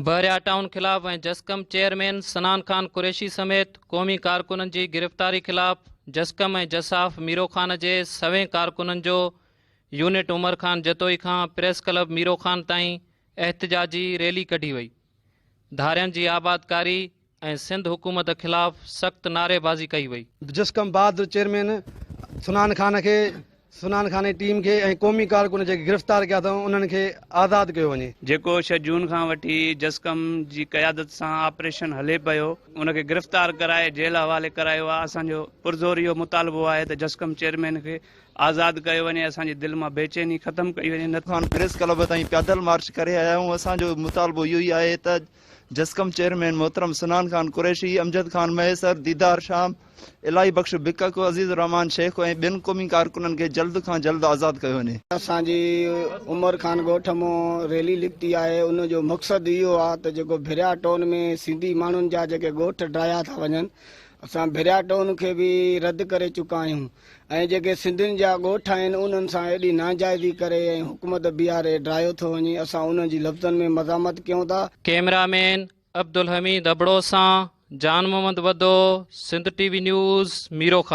Bahria town خلاف ۽ جسقم chairman Sanan Khan Qureshi سميت قومي ڪارڪنن جي گرفتاري خلاف جسقم ۽ جساف ميرو خان جي سوين ڪارڪنن جو يونٽ عمر خان جتوئي کان پريس ڪلب ميرو خان تائين احتجاجي ريلي ڪڍي وئي. ڌارين جي آبادڪاري ۽ سنڌ حڪومت خلاف سخت نعريبازي ڪئي وئي. جسقم بهادر چيئرمين صنعان خان کي صنعان خان جي ٽيم کي ۽ قومي ڪارڪن جيڪي گرفتار ڪيا اٿئون انهن کي آزاد ڪيو وڃي. جيڪو ڇهه جون کان وٺي جسقم جي قيادت سان آپريشن هلي پيو ان کي گرفتار ڪرائي جيل حوالي ڪرايو آهي اسان جو پرزور اهو مطالبو آهي ته جسقم چيئرمين کي آزاد ڪيو وڃي اسان جي دل مان بيچيني ختم ڪئي وڃي نه خان پريس ڪلب تائين پيادل مارچ ڪري آيا آهيون اسان جو مطالبو اهو ئي آهي ته جسقم چيئرمين محترم صنعان خان قريشي، امجد خان مهيسر، ديدار شام، الاهي بخش بڪڪ، عزيز الرحمان شيخ ۽ ٻين قومي ڪارڪنن کي جلد کان جلد آزاد ڪيو وڃي. اسان جي عمر خان ڳوٺ مون ريلي نڪتي آهي ان جو مقصد اهو آهي ته جيڪو ڀريا ٽون ۾ سنڌي ماڻهن جا جيڪي ڳوٺ ڊاهيا ٿا وڃن اسان ڀريا ٽون کي به رد ڪري چڪا آهيون ۽ جيڪي سنڌين جا ڳوٺ آهن انهن سان ايڏي ناجائزي ڪري ۽ حڪومت بيهاري ڊاهيو ٿو وڃي اسان انهن جي لفظن ۾ مزاحمت ڪيون ٿا. ڪئميرا مين عبدالحميد ابڙو سان Jan Muhammad Wadho, Sindh T V news, Miro Khan.